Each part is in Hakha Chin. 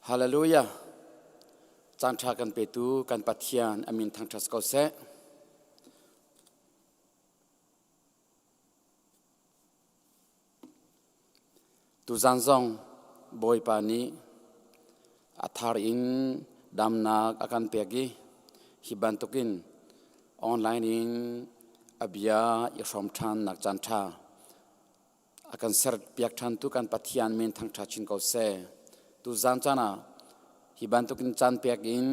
Hallelujah. Caan ṭha kan petu kan Pathian a min thangṭhat ko seh. Tuzan zong Bawipa nih a thar in damnak a kan pek i hi bantukin online in a bia i hrawm ṭhan nak caan ṭha a kan serpiak ṭhantu kan Pathian min thangṭhat chin ko seh. Tuzan caan ah hi bantukin caan pek in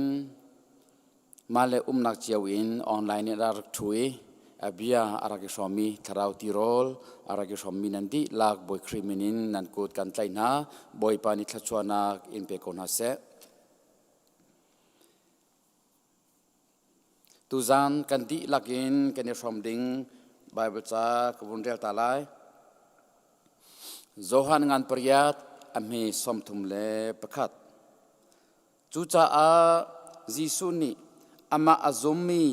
mah le umnak cio in online in a rak ṭhu i a bia a rak i hrawmmi thlarau tirawl a rak i hrawmmi nan dihlak Bawi Khrih min in nan kut kan tlaih hna. Bawipa nih thluachuahnak in pe ko hna seh. Tuzan kan dihlak in kan i hrawm ding Baibal ca ka vun rel ta lai. Johan ngan pariat a hme 31. Cucaah Jesuh nih amah a zummi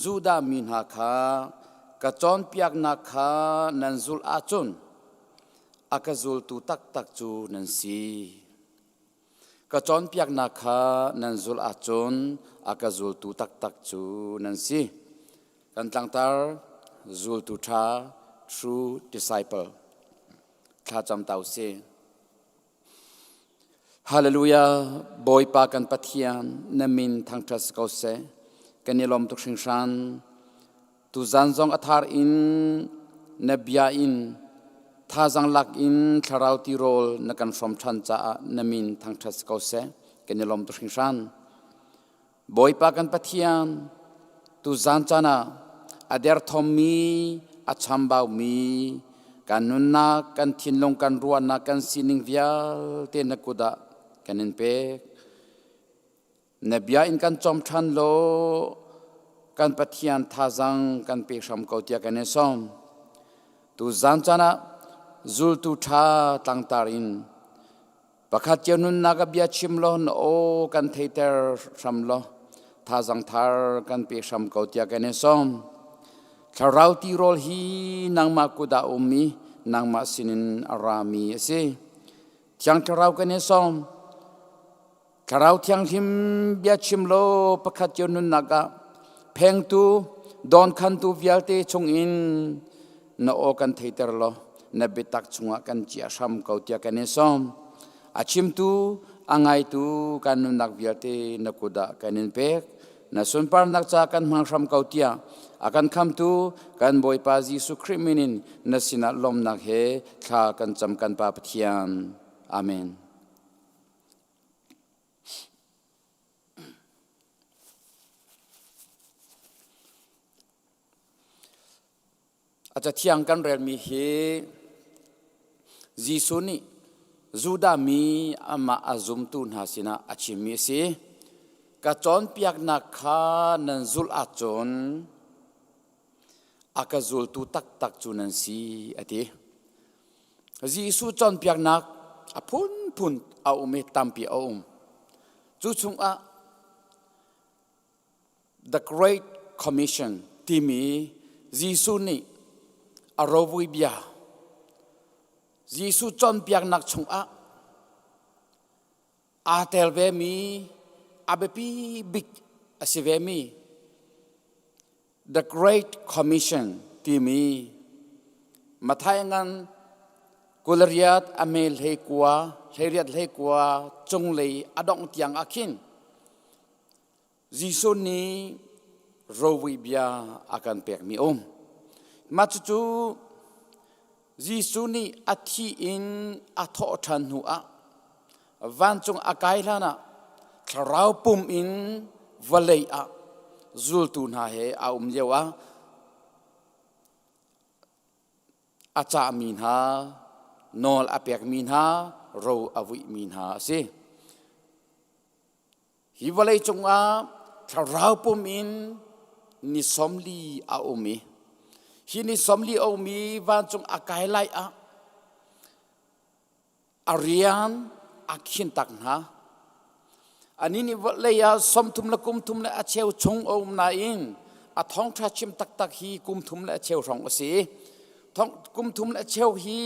Judah mi hna kha ka cawnpiaknak kha nan zulh ahcun a ka zultu taktak cu nan si. Ka cawnpiaknak kha nan zulh ahcun a ka zultu taktak cu nan si. Kan tlangtar zultu ṭha, true disciple. Thlacam ta u sih. Hallelujah Bawipa kan Pathian na min thangṭhat si ko seh. Kan i lawm tuk hringhran. Tuzan zong a thar in na bia in thazang lak in thlarau tirawl na kan hrawm ṭhan caah na min thangṭhat si ko seh. Kan i lawm tuk hringhran. Bawipa kan Pathian tuzan caan ah a derthawmmi a chambaumi kan nunnak kan thinlung kan ruahnak kan sining vialte na kut ah kan in pek. Na bia in kan cawm ṭhan law kan Pathian thazang kan pe hram ko tiah kan in sawm. Tuzan caan ah zultu ṭha tlangtar in Pakhat cio nunnak a bia chim law na aw kan theiter hram law thazang thar kan pe hram ko tiah kan in sawm. Thlarau tirawl hi nangmah kut ah um i nangmah sinin a rami a si. Thiang Thlarau kan in sawm. Thlarau Thianghlim bia chim law pakhat cio nunnak ah phengtu dawnkhantu vialte chungin na aw kan theiter law na biatak chungah kan chiah hram ko tiah kan in sawm. A chimtu, a ngaitu kan nunnak vialte na kut ah kan in pek. Na sunparnak ca kan hmang hram ko tiah a kan khamtu kan Bawipa Jesuh Khrih min in na sinah lawmnak he thla kan cam kan Pa Pathian. Amen. A cathiang kan relmi hi Jesuh nih Judah mi amah a zumtu hna sinah a chimmi a si. Ka cawnpiaknak kha nan zulh ahcun a ka zultu taktak cu nan si a ti. Jesuh cawnpiaknak a phunphun a um i tampi a um. Cu chungah The Great Commission timi Jesuh nih a rovui bia Jesuh cawnpiaknak chungah aa tel vemi a biapi bik a si vemi The Great Commission timi Matthai ngan 28 a me 19 18 19 cunglei a dongh tiang ah khin Jesuh nih rovi bia a kan pekmi um. Mah cucu Jesuh nih a thi in a thawh ṭhan hnu ah vancung a kai hlan ah thlarau pum in vawlei ah zultu hna he a um lio ah a cahmi hna, nawl a pekmi hna, ro a vuihmi hna a si. Hi vawlei cungah thlarau pum in ni 40 a um i hi ni 40 a um i vancung a kai lai ah a rian a khin tak hna. Ani nih vawlei ah 30 le kum thum le a cheu chung a um nain a thawngṭha chim taktak hi kum thum le a cheu hrawng a si. Kum thum le a cheu hi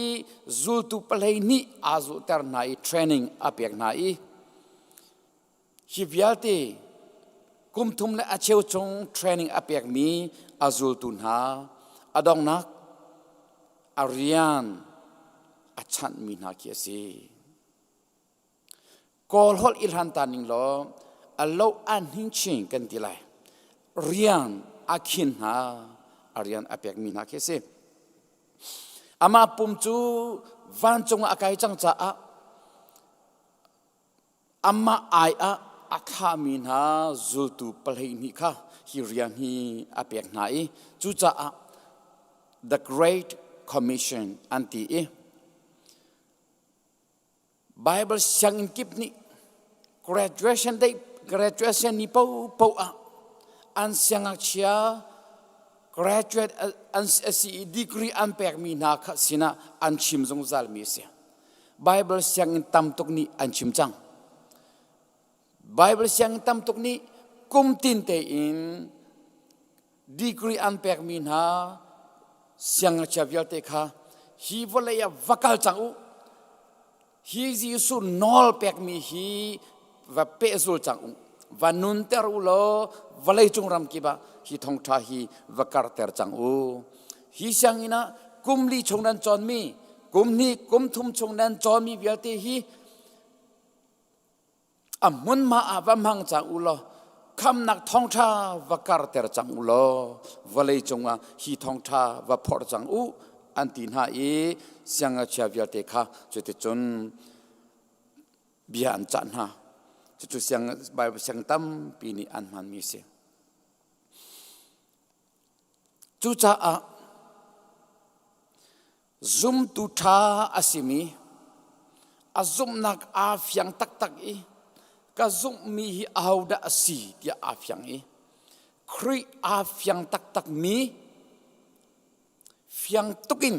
zultu 12 aa zulhter hna i training a pek hna i. Hi vialte kum thum le a cheu chung training a pekmi a zultu hna a donghnak a rian a chanhmi hna khi a si. Kawl holh i hlan ta ning law a lo an hing chin kan ti lai. Rian a khin hna, a rian a pekmi hna khi a si. Amah pum cu vancung ah a kai cang caah amah ai ah a thlahmi hna zultu 12 kha hi rian hi a pek hna i cucaah the Great Commission an ti i Bible sianginn kip nih graduation day graduation ni paohpaoh ah an siangngakchia graduate an si i degree an pekmi hna kha sinah an chim zungzalmi a si. Bible sianginn tam tuk nih an chim cang. Bible sianginn tam tuk nih kum tin tein degree an pekmi hna siangngakchia vialte kha hi vawlei ah va kal cang u hi Jesuh nawl pekmi hi va pehzul cang u va nunter u law vawlei cung ram kip ah hi thawngṭha hi va karter cang u hi sianginn ah kum li chung nan cawnmi kum hnih kum thum chung nan cawnmi vialte hi A hmunhma ah va hmang cang u law khamnak thawngṭha va karter cang u law vawlei cungah hi thawngṭha va phorh cang u an ti hna i siangngakchia vialte kha cuticun bia an cah hna. Cucu siang Bible siang tampi nih an hmanmi a si. Cucaah Zumtu ṭha a simi a zumhnak aa fiang taktak i ka zumhmi hi ahodah a si tiah aa fiang i Khrih aa fiang taktakmi fiang tukin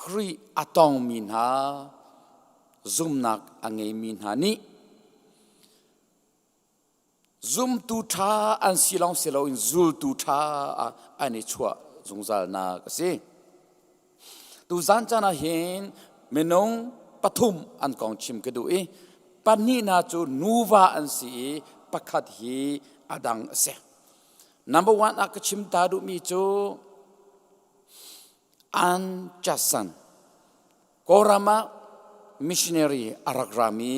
Khrih a tongmi hna zumhnak a ngeimi hna nih Zumtu ṭha an si lawng si loin zultu ṭha ah an i chuah zungzalnak a si. Tuzan caan ah hin minung pathum an kong chim ka duh i pahnih hna cu nuva an si i pakhat hi a dang a si. Number one ah ka chim ta duhmi cu An Chasan Kawlram ah missionary a rak rami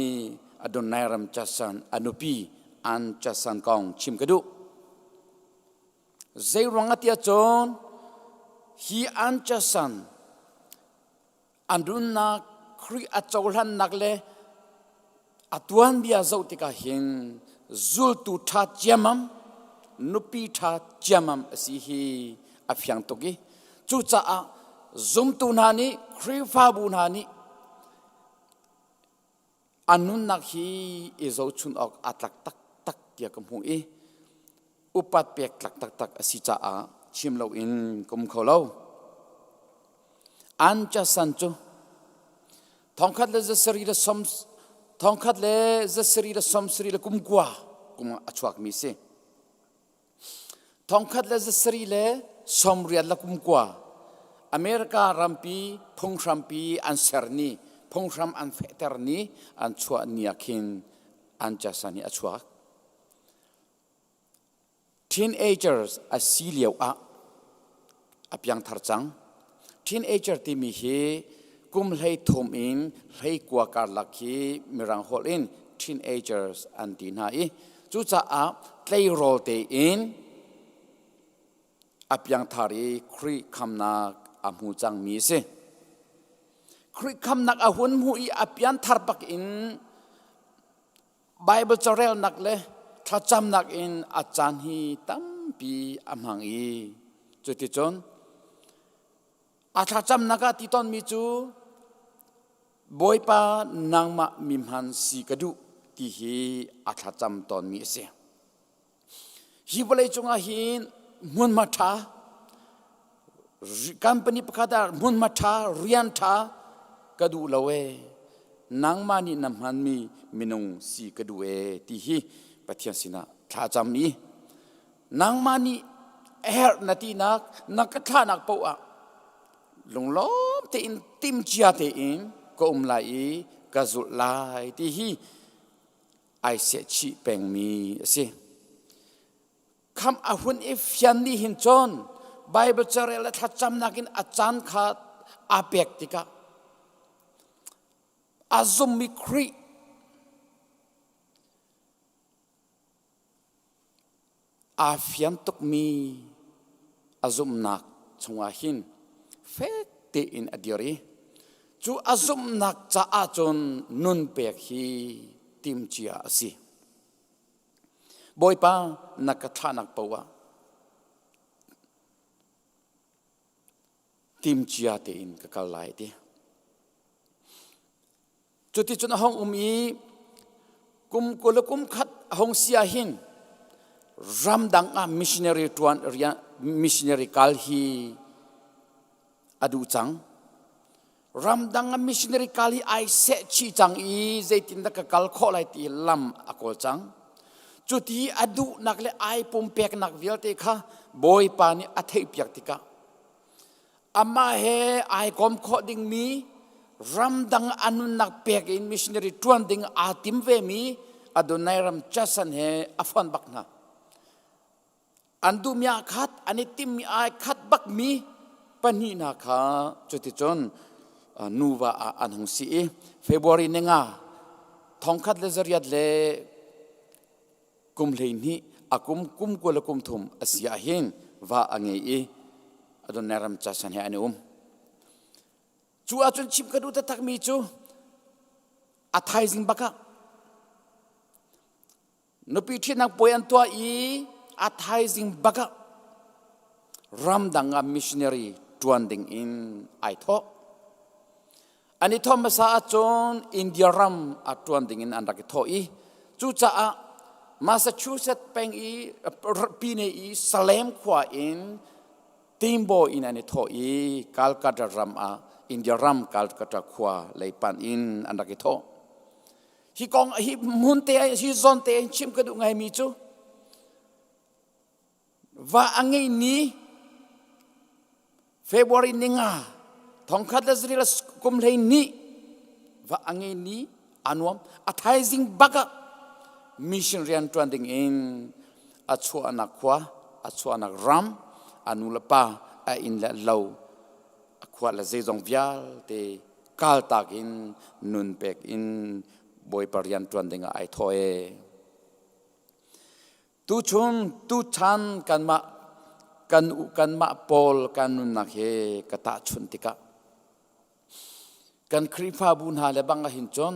Adoniram Judson a nupi Ann Judson kong chim ka duh. Zeiruang ah tiah cun hi Ann Judson a nunnak Khrih a cohlannak le a tuanbia zoh tikah hin zultu ṭha ciammam nupi ṭha ciammam a si hi a fiang tuk i cucaah zumtu hna nih Khrihfabu hna nih a nunnak hi i zohchun awk aa tlak taktak tiah ka hmuh i upat pek tlak taktak a si caah chim loin ka um kho lo. An Chasan cu 1939 kum ah a chuakmi si. 1989 America rampi phunghrampi an ser ni phunghram an fehter ni an chuah ni ah khin An Chasan hi a chuak. Teenagers a si lio ah a piangthar cang. Teenager timi hi kum 13 in 19 karlak hi Mirang holh in teenagers an ti hna i cucaah tleirawl tein a piangthar i Khrih khamnak a hmu cangmi a si. Khrih khamnak a hun hmu i a pianthar bak in Baibal carelnak le thlacamnak in a caan hi tampi a hmang i cuticun a thlacamnak ah ti tawnmi cu Bawipa nangmah mi hman si ka duh ti hi a thlacam tawnmi a si. Hi vawlei cungah hin hmunhma ṭha company pakhat ah hmunhma ṭha rian ṭha ka duh lo ee nangmah nih na hmanmi minung si ka duh ee ti hi Pathian sinah thla cam i nangmah nih a herh na tinak na ka thlahnak paoh ah lunglawm tein timcia tein ka um lai i ka zulh lai ti hi. Ai sehchih pengmi a si. Khamh a hun i fian ni hin cun Bible carel le thlacamnak in a caan kha aa pek tikah a zummi Khrih Aa fian tukmi a zumhnak chungah hin fek tein a dir i cu a zumhnak caah cun nun pek hi timhcia a si. Bawipa na ka thlahnak paoh ah timcia tein ka kal lai ti. Cuticun a hung um i kum 20 le kum khat a hung si ah hin ramdang ah missionary ṭuan rian missionary kal hi a duh cang. Ramdang ah missionary kal hi ai seh chih cang i zeitindah ka kal khawh lai ti lam a kawl cang. Cuti a duhnak le ai pumpeknak vialte kha Bawipa nih a theihpiak tikah amah he ai kom khawh dingmi ramdang a nunnak pek in missionary ṭuan ding aa tim vemi Adonai ram Jason he a fon bak hna. An duhmi aa khat, an i timmi ai khat bakmi pahnih hna kha cuticun nuva ah an hung si i February ni nga thongkhat le zariat le kum 12 a kum kum 20 le kum thum a si ah hin va a ngei i Adonai ram Jason he an i um. Cu ahcun chim ka duh taktakmi cu a thaizing bak ah nupi ṭhitnak puai an tuah i a thaizing bak ah ramdang ah missionary ṭuan ding in ai thawh. An i thawh hmasa ahcun India ram ah ṭuan ding in an rak i thawh i cucaah Massachusetts peng i pine i Salem khua in Timbo in an i thawh i Calcutta ram ah India ram Calcutta khua lei panh in an rak i thawh. Hi kong hi hmun te hi zawn te in chim ka duh ngaimi cu va a ngei ni February ni nga thongkhat le zaril kum hlei ni va a ngei ni a nuam a thaizing bak ah mission rian ṭuan ding in a chuahnak khua a chuahnak ram a nu le pa a inn le lo a khua le zeizong vialte kaltak in nun pek in Bawipa rian ṭuan ding ah ai thawh e. Tuchun tuchan kanmah kan kanmah pawl kan nunnak he ka tahchunh tikah kan Khrihfabu hna le bang ahhin cun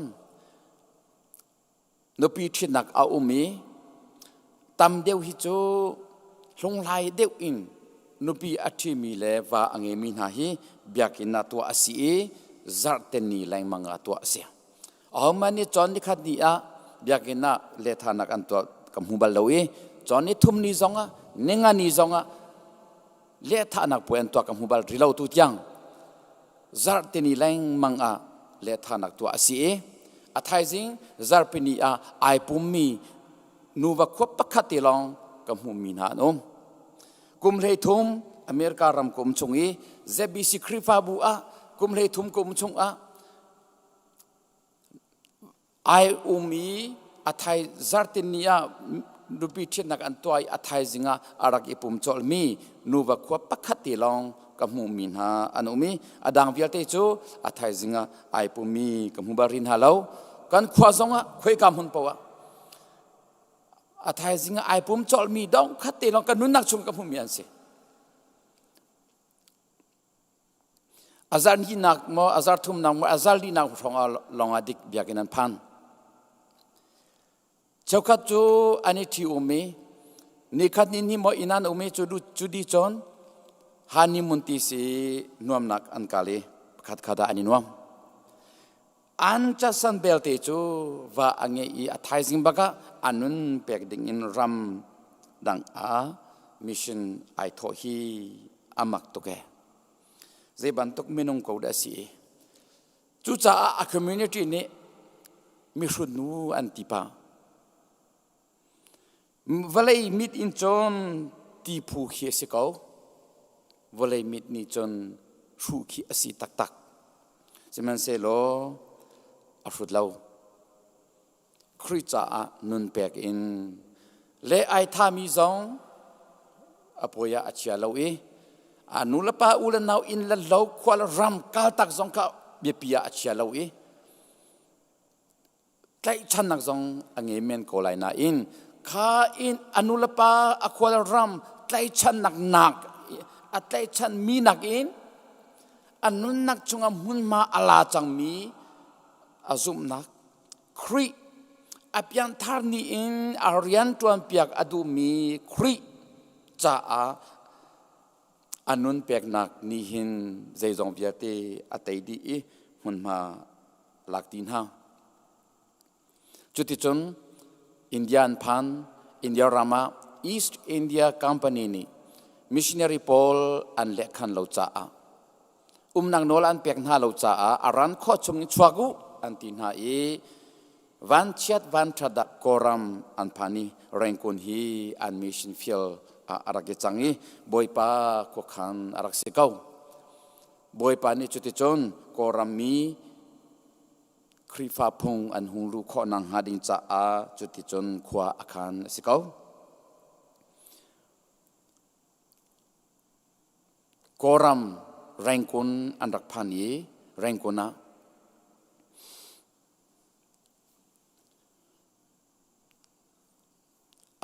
nupi ṭhitnak a um i tam deuh hi cu hlunghlai deuh in nupi a ṭhimi le va a ngeimi hna hi biakinn ah tuah a si i zarhte ni lengmang ah tuah a si. Ahohmanh nih cawn nikhat ni ah biakinn ah lehthahnak an tuah ka hmu bal lo i cawn ni thum ni zongah ninga ni zongah lehthahnak puai an tuah ka hmu bal rih lo tu tiang zarhtini lengmang ah lehthahnak tuah a si i a thaizing zarhpi ni ah ai pummi nuva khua pakhat te lawng ka hmuhmi hna an um. Kum 13 America ram ka um chung i ZBC Khrihfabu ah kum 13 ka um chung ah Ai um i a thai zartin ni ah nupi ṭhitnak an tuah i a thaizing ah a rak i pum colhmi nuva khua pakhat te lawng ka hmuhmi hna an um i a dang vialte cu a thaizing ah ai pummi ka hmu bal rih hna lo. Kan khua zongah khuaika hmun paoh ah a thaizing ah ai pum colhmi dong khat te lawng ka nunnak chung ka hmuhmi an si. A zar hnihnak maw, a zar thumnak maw, a zar linak hrawng ah lawng ah dik biakinn an phan. Cheukhat cu an i ṭhi um i nikhat ni hnih maw inn an um i cu cu di cun honeymoon ti si nuamnak an kal i pakhat khat ah an i nuam. An casan belte cu va a ngeih i a thaizing bak ah a nun pek ding in ram dang ah mission ai thawh hi a mak tuk ee. Zei bantuk minung ko dah a si i cucaah a community nih mihrut nu an ti pah. Vawlei mit in cun ti phu khi a si ko. Vawlei mit nih cun hruh khi a si taktak. Sihmanhsehlaw a hrut lo. Khrih caah nun pek in le ai thami zong a puai ah a chia lo i a nu le pa u le nau inn le lo khua le ram kaltak zong kha biapi ah a chia lo i tlaihchannak zong a ngei men ko lai nain kha in a nu le pa a khua le ram tlaihchannak nak a tlaihchan mi nakin a nunnak chungah hmunhma a la cangmi a zumhnak Khrih a piangthar ni in a rian ṭuanpiak a duhmi Khrih caah a nun peknak nih hin zeizong vialte a tei dih i hmunhma lak ti hna. Cuticun India an phan, India ram ah East India Company nih missionary pawl an lehkhan lo caah umnak nawl an pek hna lo caah a ran khawh chung in chuak u an ti hna i vanchiat vanṭhat ah Kawlram an phan i Rangoon hi an mission field ah a rak i cang i Bawipa khuakhan a rak si ko. Bawipa nih cuticun Kawlram mi Khrihfa phung an hung luh khawh nakhnga ding caah cuticun khua a khan a si ko. Kawlram Rangoon an rak phan i Rangoon ah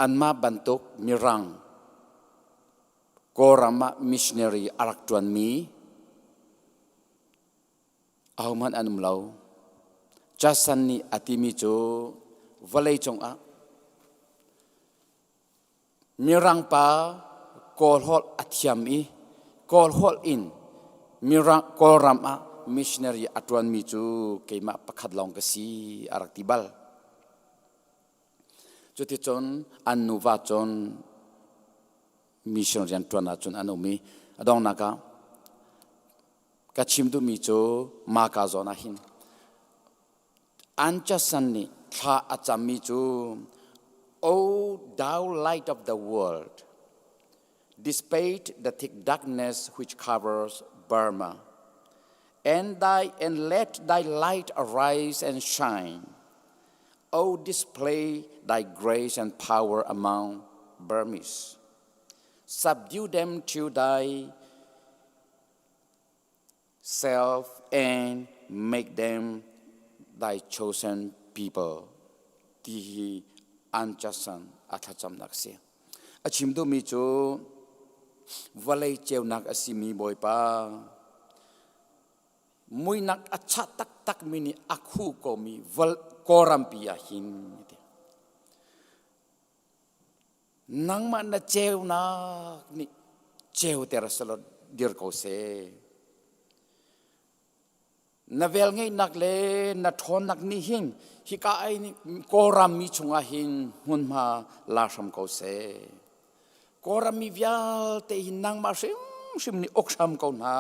anmah bantuk Mirang Kawlram ah missionary a rak ṭuanmi ahohmanh an um lo. Judson nih a timi cu vawleicung ah Mirang pa Kawl holh a thiam i Kawl holh in Mirang Kawlram ah missionary a ṭuanmi cu keimah pakhat lawng ka si a rak ti bal. Cuticun an nuva cun mission rian ṭuan ahcun an um i a donghnak ah ka chim duhmi cu maka zawn ah hin Anchasan nih thla a cammi cu O thou light of the world, dissipate the thick darkness which covers Burma, and thy and let thy light arise and shine. O display thy grace and power among Burmese. Subdue them to thy self and make them thy chosen people ti hi an chasan a thlacamnak si a chim duhmi cu vawlei ceunak a simi bawipa muinak a chah taktak mi nih a khu komi kawrampi ah hin Nangmah na ceunak nih ceuter selaw dir ko seh. Na velngeihnak le na ṭhawnnak nih hin hika ai nih Kawlram mi chungah hin hmunhma la hram ko seh. Kawlram mi vialte hi nangmah hrimhrim nih uk hram ko hna.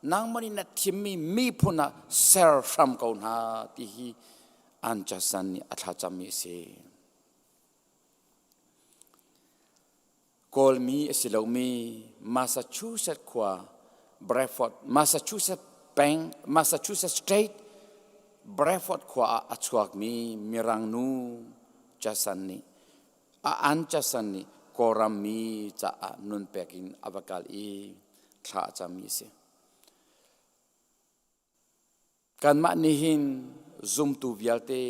Nangmah nih na thimmi miphun ah ser hram ko hna ti hi an casan nih a thlacammi a si. Kawlmi a si lomi Massachusetts khua Bradford, Massachusetts peng, Massachusetts State Bradford khua ah a chuakmi Mirang nu Jason nih a an Jason nih Kawlram mi caah nun pek in a va kal i thla a cammi a si. Kanmah nih hin zumtu vialte,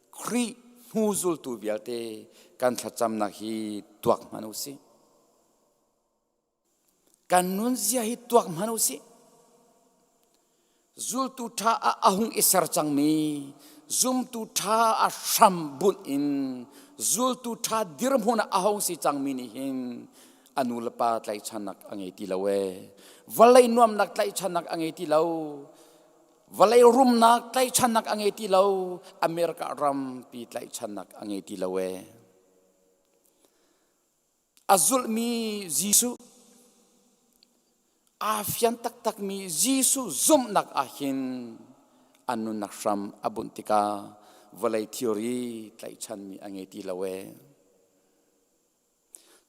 Khrih hnu zultu vialte kan thlacamnak hi tuak hmanh u sih. Kan nunzia hi tuak hmanh u sih. Zultu ṭha ah a hung i ser cangmi, zumtu ṭha a hram bunh in zultu ṭha dirhmun ah a hung si cangmi nih hin a nu le pa tlaihchannak a ngei ti lo ee vawlei nuamnak tlaihchannak a ngei ti lo vawlei rumnak tlaihchannak a ngei ti lo America rampi tlaihchannak a ngei ti lo ee a zulhmi Jesuh aa fian taktakmi Jesuh zumhnak ah hin an nunnak hram a bunh tikah vawlei theory tlaihchanmi a ngei ti lo ee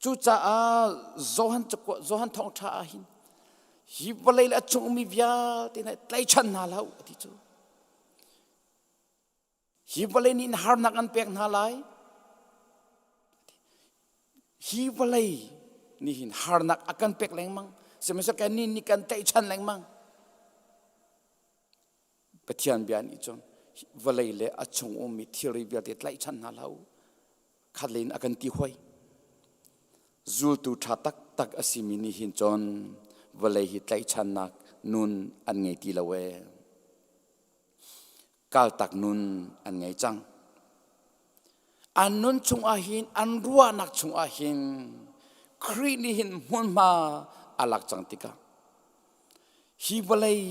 Cucaah Johan cakuat Johan thawngṭha ah hin hi vawlei le a cung ummi vialte hna tlaichan hna hlah u a ti cu. Hi vawlei nih harnak an pek hna lai. Hi vawlei nih hin harnak a kan pek lengmang. Sihmanhsehlaw kannih nih kan tlaihchan lengmang. Pathian bia nih cun vawlei le a chung ummi thilri vialte tlaihchan hna hlah u. Khat lei in a kan ti hoi. Zultu ṭha taktak a simi nih hin cun vawlei hi tlaihchannak nun an ngei ti lo ee. Kaltak nun an ngei cang. An nun chungah hin, an ruahnak chungah hin Khrih nih hin hmunhma a lak cang tikah hi vawlei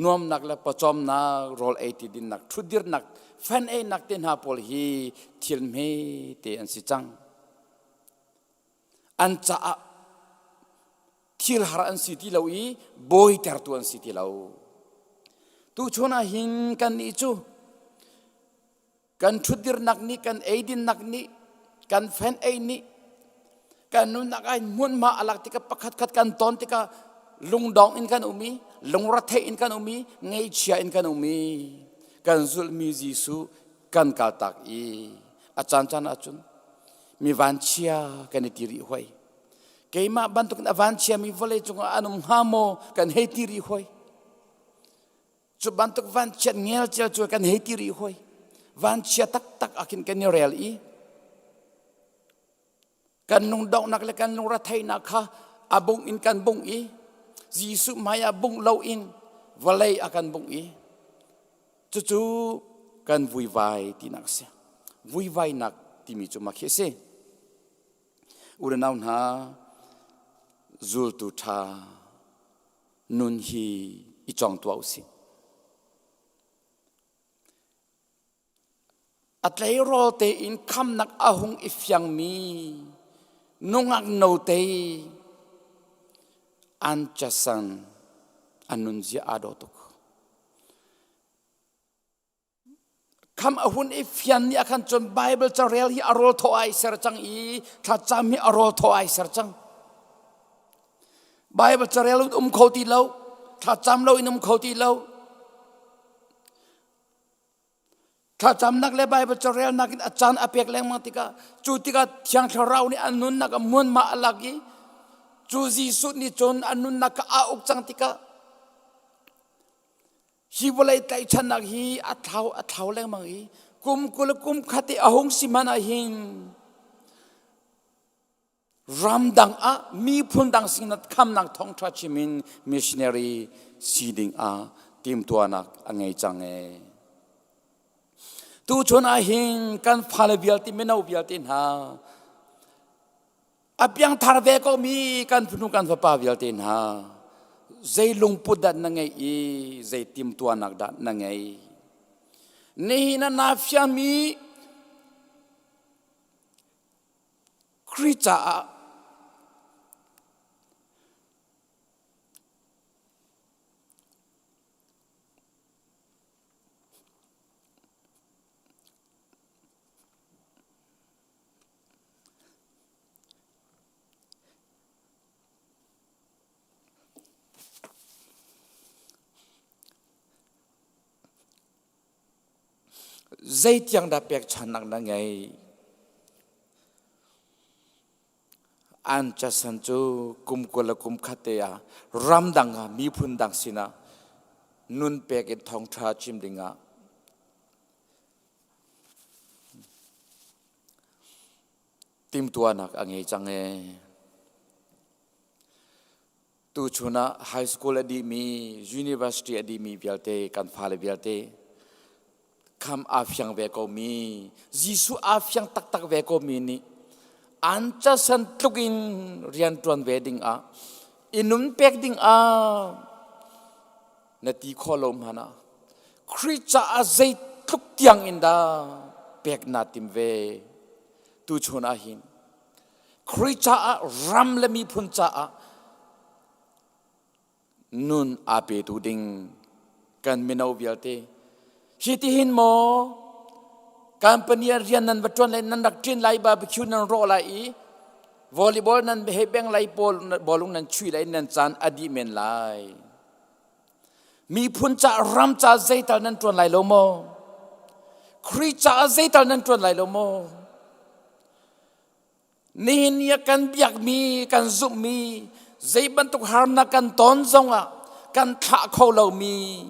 nuamnak le pawcawmnak, rawl ei ti dinnak, ṭhutdirnak, fan einak te hna pawl hi thil hme te an si cang. An caah thil har an si ti lo i bawitertu an si ti lo. Tuchun ah hin kannih cu Kan ṭhutdirnak nih, kan eidinnak nih, kan fen ei nih, kan nunnak ah hmunhma a lak tikah pakhatkhat kan ton tikah lungdong in kan um i lungrethei in kan um i ngaihchia in kan um i kan zulhmi Jesuh kan kaltak i a caancaan ahcun mi vanchia kan i ti rih hoi. Keimah bantukin a vanchiami vawlei cungah an um hnga maw kan hei ti rih hoi. Cu bantuk vanchiat ngelcel cu kan hei ti rih hoi. Vanchia taktak ah khin kan i rel i kan lungdonghnak le kan lungretheihnak kha a bung in kan bung i Jesuh hmai ah bung lo in vawlei a kan bung i cucu kan vuivai tinak a si. Vuivainak timi cu mah khi a si. U le nau hna zultu ṭha nun hi i cawng tuah usih. A tleirawl tein khamnak a hung i fiangmi nungak note an casan an nunzia aa dawh tuk. Kham a hun i fian ni ah khan cun Bible carel hi a rawl thaw ai ser cang i thlacam hi a rawl thaw ai ser cang. Bible carel in um kho ti lo, thlacam lo in um kho ti lo. Thlacamnak le Bible carelnak in a caan a pek lengmang tikah cu tikah Thiang Thlarau nih a nunnak a muanma a lak i cu Jesuh nih cun a nunnak kha a uk cang tikah Hi vawlei tlaihchannak hi a thlau a thlau lengmang i kum 20 kum khat i a hung si hmanh ah hin ramdang ah miphun dang sinah khamnak thawngṭha chim in missionary si ding ah timtuahnak a ngei cang ee. Tuchun ah hin kan fale vialte mino vialte hna A piangthar ve komi kan fanu kan fapa vialte hna, zei lungput dah na ngeih i zei timtuahnak dah na ngeih? Nihin ah naa fiangmi Khrih caah Zeitiang dah pekchannak na ngeih? An casan cu kum 20 le kum khat te ah ramdang ah miphun dang sinah nun pek in thawngṭha chim dingah Timtuahnak a ngei cang ee. Tuchun ah high school a dihmi, university a dihmi vialte, kan fale vialte, kham aa fiang ve komi, Jesuh aa fiang taktak ve komi nih an casan tluk in rian ṭuan ve ding ah, i nun pek ding ah na ti khawh lo hmanh ah Khrih caah zeitluk tiang in dah pek naa tim ve tuchun ah hin Khrih caah ram le miphun caah nun aa petu ding kan mino vialte hi tihin maw company ah rian nan va ṭuan lai nan rak ṭin lai barbecue nan rawh lai i volleyball nan hei beng lai bawlung nan chui lai nan caan a dih men lai Miphun ca ram ca zeital nan ṭuan lai lo maw? Khrih caah zeital nan ṭuan lai lo maw? Nihin ni ah kan biakmi, kan zumhmi, zei bantuk harnak kan ton zongah kan thlah kho lomi,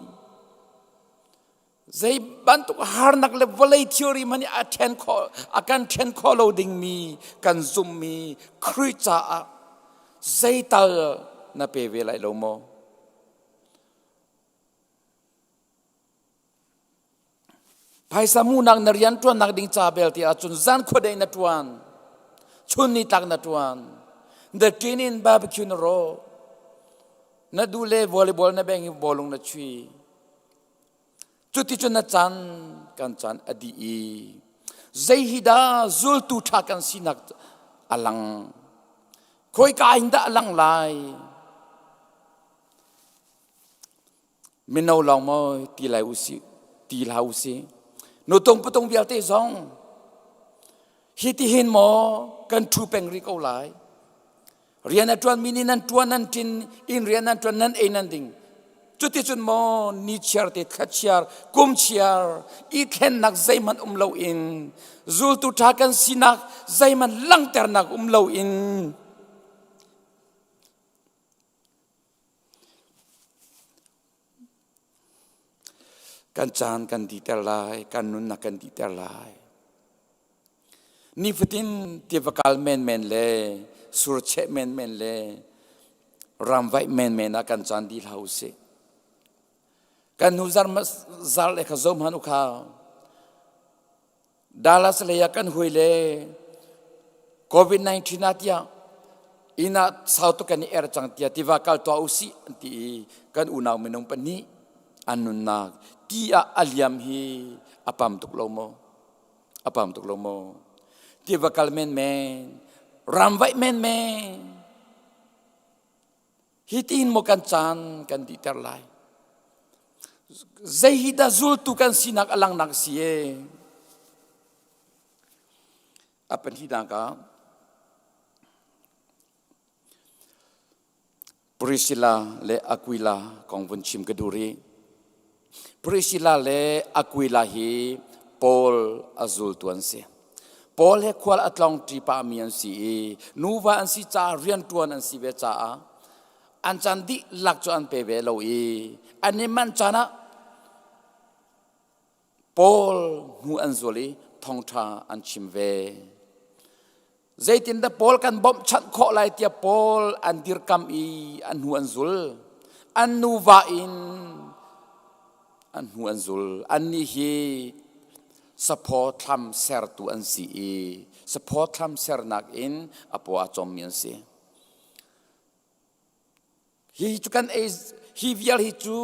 zei bantuk harnak le vawlei thilri hmanh nih a ṭhen khawh, a kan ṭhen khawh lo dingmi kan zumhmi Khrih caah zeital na pe ve lai lo maw? Phaisa hmuhnak na rian ṭuannak ding ca belte ahcun zan khuadei na ṭuan, chun nitlak na ṭuan, the ṭin in barbecue na rawh, na duh le volleyball na beng i bawlung na chui. Cuticun na caan kan caan a dih i zei hi dah zultu ṭha kan sinak a lang? Khawika in dah a lang lai? Mino lawng maw ti lai usih, ti hlah usih. Nutung patung vialte zong hi tihin maw kan ṭhu peng rih ko lai. Rian a ṭuanmi nih nan ṭuan nan ṭin, inn rian nan ṭuan nan ei nan ding. Cuticun maw ni chiar te thla chiar kum chiar i thlennak zeihmanh um loin zultu ṭha kan sinak zeihmanh langhternak um loin Kan caan kan dihter lai, kan nunnak kan dihter lai. Nifatin tiva kal menmen le surcheh menmen le ramvaih menmen ah kan caan dih hlah usih. Kan hnu zar zar le kha zoh hmanh u kha. Dallas lei ah kan hui le COVID-19 ah tiah inn ah sau tuk kan i er cang tiah tiva kal tuah usih an ti i kan unau minung pahnih an nunnak ti ah a liam hi a pam tuk lo maw? A pam tuk lo maw? Tiva kal menmen, ramvaih menmen, Hi tiin maw kan caan kan dihter lai? Zei hi dah zultu kan sinak a langnak si e? A pahnihnak ah Priscilla le Aquila kong vun chim ka duh rih. Priscilla le Aquila hi Paul a zultu an si. Paul he khual a tlawng ṭi pahmi an si i nuva an si caah rianṭuan an si ve caah an caan dihlak cu an pe ve lo i an i manh caan ah Paul hnu an zul i thawngṭha an chim ve. Zeitindah Paul kan bawmhchanh khawh lai tiah Paul an dirkam i an hnu an zul. An nuva in an hnu an zul. Annih hi saphaw thlam sertu an si i saphaw thlam sernak in a paw a cawmmi an si. Hi cu kan ei hi vial hi cu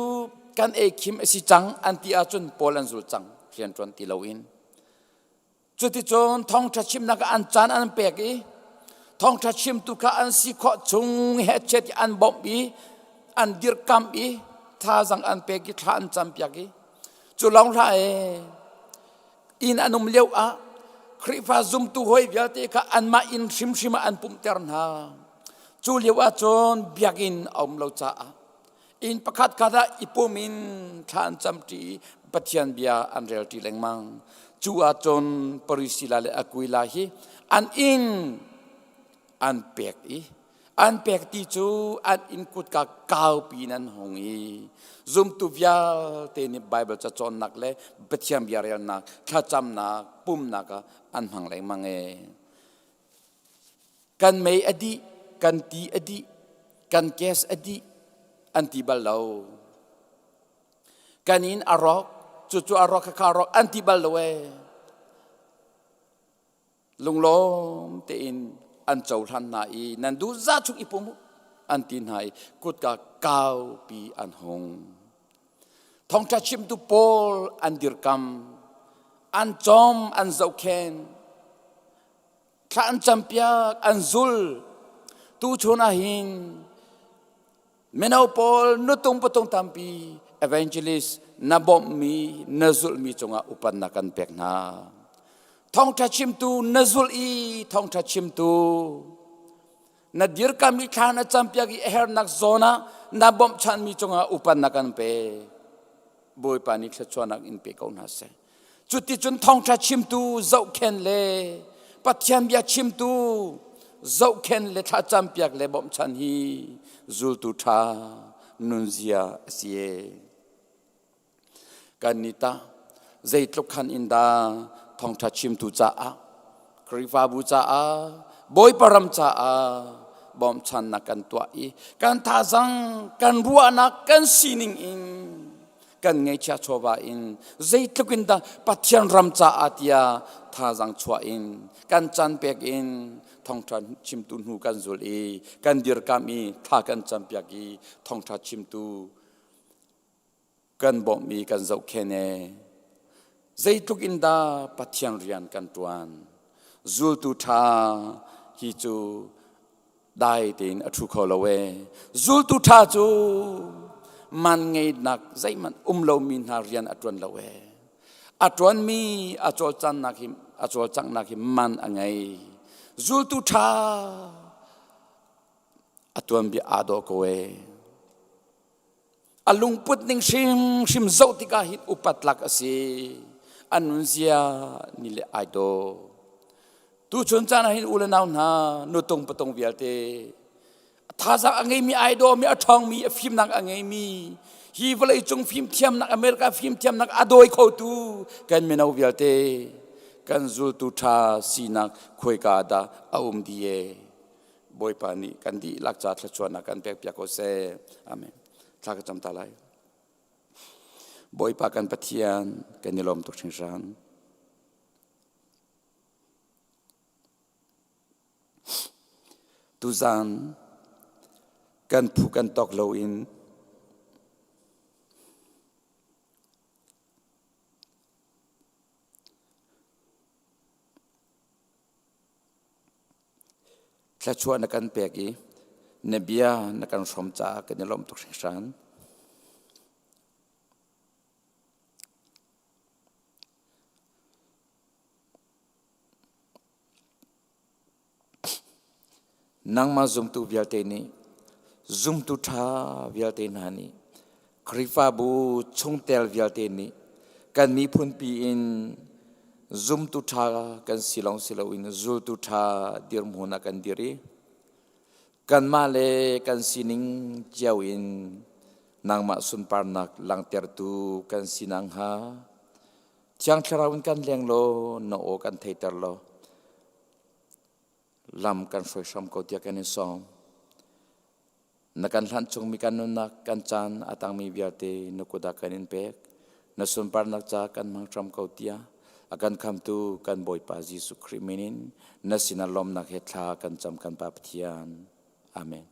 kan ei khim a si cang an ti ahcun Paul an zul cang rianṭuan ti loin. Cuticun thawngṭha chimnak ah an caan an pek i thawngṭha chimtu kha an si khawh chung hehchet i an bawmh i an dirkamh i thazang an pek i thla an campiak i cu lawng hlah ee inn an um lio ah Khrihfa zumtu hawi vialte kha anmah inn hrimhrim ah an pumhter hna. Cu lio ah cun biakinn a um lo caah Inn pakhat khat ah i pum in thla an camṭi i Pathian bia an relṭi lengmang. Cu ahcun Parisila le Aquila hi an inn an pek i an pek ti cu an inn kutka kaupi in an hung i zumtu vialte nih Baibal cacawnnak le Pathian bia relnak, thlacamnak, pumnak ah an hmang lengmang ee. Kan mei a dih, kan ti a dih, kan gas a dih an ti bal lo. Kan inn a rawk, cucu a rawk khakha a rawk an ti bal lo ee. Lunglawm tein an cohlan hna i nan duh za chung i pum u an ti hna i kutka kaupi an hung. Thawngṭha chimtu pawl an dirkam, an cawm, an zohkhenh. Thla an campiak, an zul. Tuchun ah hin mino pawl nutung patung tampi evangelist na bawmhmi, na zulhmi cungah upatnak kan pek hna. Thawngṭha chimtu na zulh i thawngṭha chimtu na dirkam i thla na campiak i a hernak zawn ah na bawmhchanmi cungah upatnak kan pe. Bawipa nih thluachuahnak in pe ko hna seh. Cuticun thawngṭha chimtu zohkhen le Pathian bia chimtu zohkhen le thlacampiak le bawmhchan hi zultu ṭha nunzia a si e. Kan nih tah zeitluk khan in dah thawngṭha chimtu caah, Khrihfabu caah, Bawipa ram caah bawmhchannak kan tuah i kan thazang, kan ruahnak, kan sining in kan ngeihchiah chawva in zeitluk in dah Pathian ram caah tiah thazang chuah in kan caan pek in thawngṭha chimtu hnu kan zul i kan dirkamh i thla kan campiak i thawngṭha chimtu kan bawmh i kan zohkhen e. Zeitluk in dah Pathian rian kan ṭuan. Zultu ṭha hi cu dai tein a ṭhu kho lo e. Zultu ṭha cu man ngeihnak zeihmanh um lomi hna rian a ṭuan lo e. A ṭuanmi a cawlcannak hi a cawlcanghnak hi man a ngei. Zultu ṭha a tuanbia aa dawh ko e. A lungput ning hrimhrim zoh tikah hin upat tlak a si. A nunzia ni le ai daw. Tuchun caan ah hin u le nau hna nutung patung vialte thazaang a ngeimi ai dawmi a ṭhawngmi a fimnak a ngeimi hi vawleicung fimthiamnak America fimthiamnak a dawi khotu kan mino vialte kan zultu ṭha sinak khuaika dah a um dih e. Bawipa nih kan dihlak ca thluachuahnak kan pekpiak ko seh. Amen. Thla ka cam ta lai. Bawipa kan Pathian kan i lawm tuk hringhran. Tuzan kan phu kan tawk loin Thluachuah na kan pek i na bia na kan hrawm caah kan i lawm tuk hringhran. Nangmah zumtu vialte nih zumtu ṭha vialte hna nih Khrihfabu chungtel vialte nih kan miphunpi in zumtu ṭha kan si lawng si loin zultu ṭha dirhmun ah kan dir i kanmah le kan sining cio in nangmah sunparnak langhtertu kan si nakhnga Thiang Thlarau in kan leng law na aw kan theiter law lam kan hruai hram ko tiah kan in sawm. Na kan hlanh chungmi kan nunnak kan caan a tangmi vialte na kut ah kan in pek. Na sunparnak ca kan hmang hram ko tiah a kan khamtu kan Bawipa Jesuh Khrih min in na sinah lawmhnak he thla kan cam kan Pa Pathian. Amen.